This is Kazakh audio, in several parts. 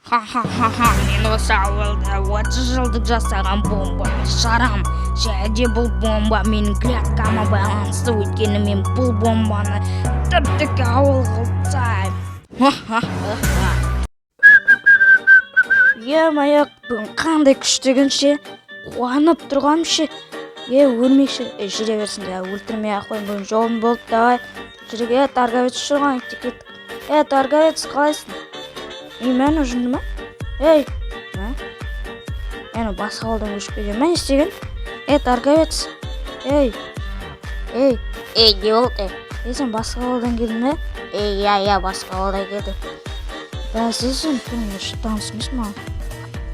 Ха-ха-ха-ха, мен осы ауылда 30 жылдық жасаған бомбаны жарам. Және де бұл бомба менің грядкама байланысты, өйткені мен бұл бомбаны тіп-тіке ауыл қылып тастаймын. Ха-ха-ха-ха. Е-мое, бүгін қандай күшті күн ше, қуанып тұрғаным ше. Е, өрмекші, е, жүре берсін де, өлтірмей ақ қояйын, бүгін жолым болды, давай. Жүрек, е, торговец жүр ғой, кеттік. Е, торговец, қалайсың? Ей, мә, анау жынды ма? Ей, мә? Анау басқа ауылдан көшіп келген ма, не істеген? Е, торговец, ей, ей. Ей, не болды? Е, сен басқа ауылдан келдің бе? Ей, иә, иә, басқа ауылдан келдім. Бәсе, сен түрің таныс емес маған.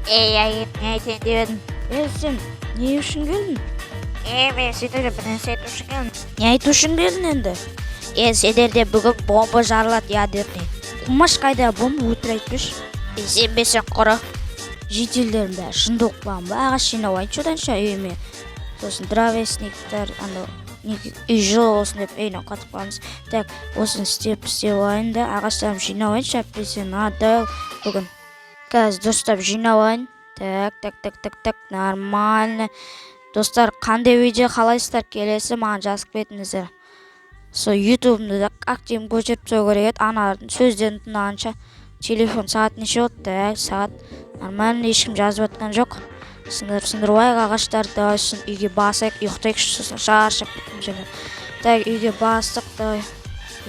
Ей, иә, не айтайын деп едім? Е, сен не үшін келдің? Ей, мен сендерге бір нәрсе айту үшін келдім. Не айту үшін келдің енді? Е, сендерде бүгін бомба жарылады, ядерный. Қумаш, қайда бомба? Өтірік айтпашы. Сенбесең құры. Жительдердің бәрі жынды болып қалған ба? Ағаш жинап алайыншы оданша үйіме, сосын дровесниктер анау неге үй жылы болсын деп үйіне қатып қаламыз. Так, осыны істеп істеп алайын да, ағаштарымды жинап алайыншы, әйтпесе надоел бүгін. Қазір дұрыстап жинап алайын. Так, так, так, так, так, нормально. Достар, қандай видео қалайсыздар келесі, маған жазып кетіңіздер. Сол ютубымды да активін көтеріп тастау керек еді аналардың сөздерін тыңдағанша. Телефон, сағат неше болды? Так, сағат нормально, ешкім жазып жатқан жоқ. Сындырып, сындырып алайық ағаштарды, давай. Сосын үйге басайық, ұйықтайықшы, сосын шаршап кеттім жаңа. Так, үйге бастық, давай.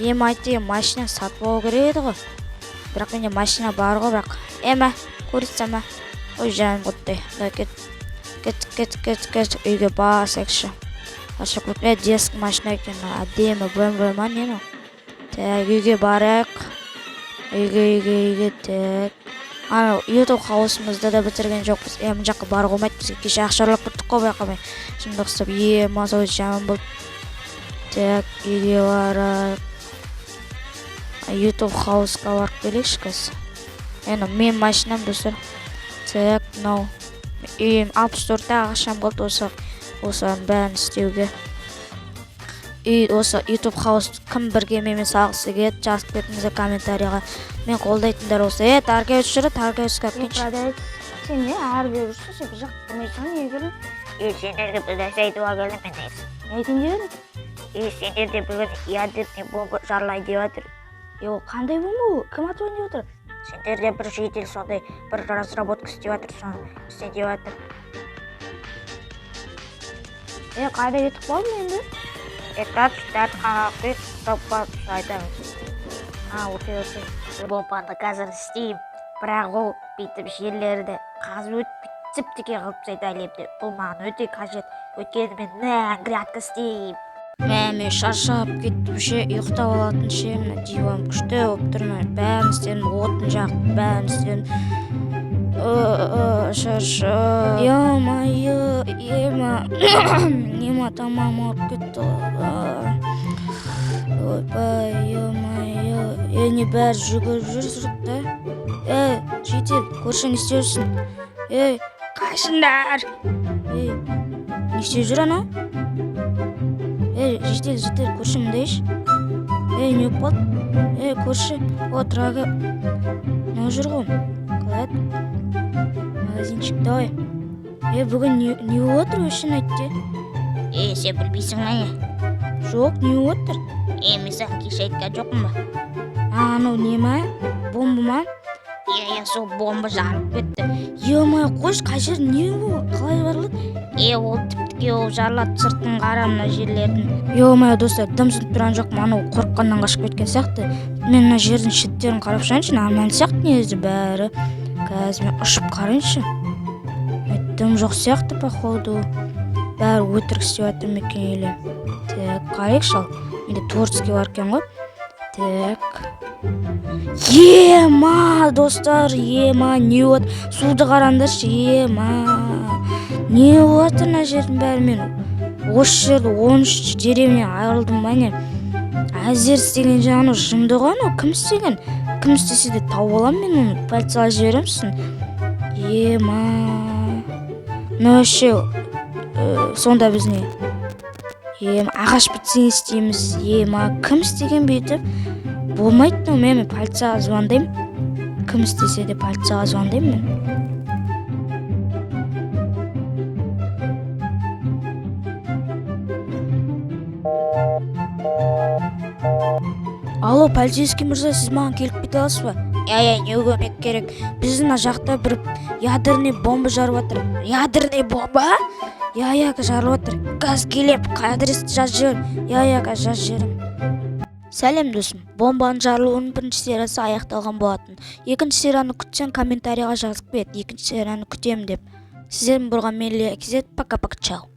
Ем, айтайын, машина сатып алу керек еді ғой, бірақ менде машина бар ғой, бірақ ема, курица ма? Ой, жаным құттай. Давай, кет, кеттік, кеттік, кеттік, кеттік, үйге басайықшы. Шаршап кеттім. Е, детский машина екен, әдемі БМВ ма, не мынау? Так, үйге барайық, үйге, үйге, үйге. Так, анау ютуб хаусымызды да бітірген жоқпыз. Е, мына жаққа баруға болмайды бізге, кеше ақша ұрлап кеттік қой байқамай. Сұмдық істеп, е, маза жаман болды. Так, үйге барайық, ютуб хаусқа барып келейікші қазір. Енді менің машинам, достар. Так, мынау үйім, 64 ағашам қалды осылардың бәрін істеуге. Үй, осы ютуб хаус кім бірге менімен салғысы келеді, жазып кетіңіздер комментарийға, мен қолдайтындар болса. Е, торговец жүр, торговецке алып келейінші. Продавец, сен не ары бері жүрсің? Сен бұл жаққа тұрмайсың ғой, неге келдің? Е, сендерге бір нәрсе айтуға келдім мен негізі. Не айтайын деп едің? Е, сендерде бүгін ядерный бомба жарылайын деп жатыр. Е, ол қандай бомба, ол кім атып деп отыр? Сендерде бір житель сондай бір разработка істеп жатыр, соны істе деп жатыр. Е, қайда кетіп қалдың енді? Е, дәріханаға құйып ұстап барып айтамыз. А, окей, окей. Бомбаны қазір істеймін, бірақ ол бүйтіп жерлерді қазып өтіп, тіп тіке қылып тастайды әлемді. Бұл маған өте қажет, өйткені мен мә грядка істеймін. Мә, мен шаршап кеттім ше, ұйықтап алатын ше. Мына диван күшті болып тұр, мына бәрін істедім, отын жағып, бәрін істедім. Шаршап, е-мое, ема, ема, тамағым ауырып кетті ғой. Ойбай, е-мое, е, не, бәрі жүгіріп жүр сыртта. Ей, житель, көрші, не істеп жүрсің? Ей, қашыңдар! Ей, не істеп жүр анау? Ей, житель, житель, көрші, мындайшы. Ей, не болып қалды? Ей, көрші, о, трага мынау жүр ғой, қалай еді, магазинчик, давай. Е, бүгін не болып жатыр вообще, айт те. Е, сен білмейсің ба, не? Жоқ, не болып жатыр? Е, мен саған кеше айтқан жоқпын ба? А, анау не ма, бомба ма? Иә, иә, сол бомба жарылып кетті. Е-мое, қойшы, қай жер, не ол, қалай жарылады? Е, ол тіп тіке болып жарылады, сыртын қара мына жерлердің. Е-мое, достар, дым түсініп тұрған жоқпын, анау қорыққаннан қашып кеткен сияқты. Мен мына жердің шеттерін қарап шығайыншы, нормально сияқты негізі бәрі. Қазір мен ұшып қарайыншы. Е, дым жоқ сияқты, походу бәрі өтірік істеп жатыр ма екен или? Так, қарайықшы. Ал менде творческий бар екен ғой. Так, ема, достар, ема, не болып, суды қараңдаршы. Ема, не болып жатыр мына жердің бәрі? Мен осы жерде 13 деревня айырылдым ба, не? Әзер істеген же, анау жынды ғой анау. Кім істеген? Кім істесе де, тауып аламын мен оны, полицияға жіберемін сосын. Ема, мына вообще, сонда біз не, ема, ағаш бітсе, не істейміз? Ема, кім істеген бүйтіп? Болмайды мынау. Мен полицияға звондаймын. Кім істесе де, полицияға звондаймын мен. Алло, полицейский мырза, сіз маған келіп кете аласыз ба? Иә, не көмек керек? Біздің мына жақта бір ядерный бомба жарып жатыр. Ядерный бомба? Иә, жарылып жатыр. Қазір келем, адресті жазып жібер. Иә, қазір жазып жіберемін. Сәлем, досым! Бомбаның жарылуының бірінші сериясы аяқталған болатын. Екінші серияны күтсең, комментарийға жазып кет, екінші серияны күтемін деп. Сіздермен болған мен, Лия. Пока, пока, чао.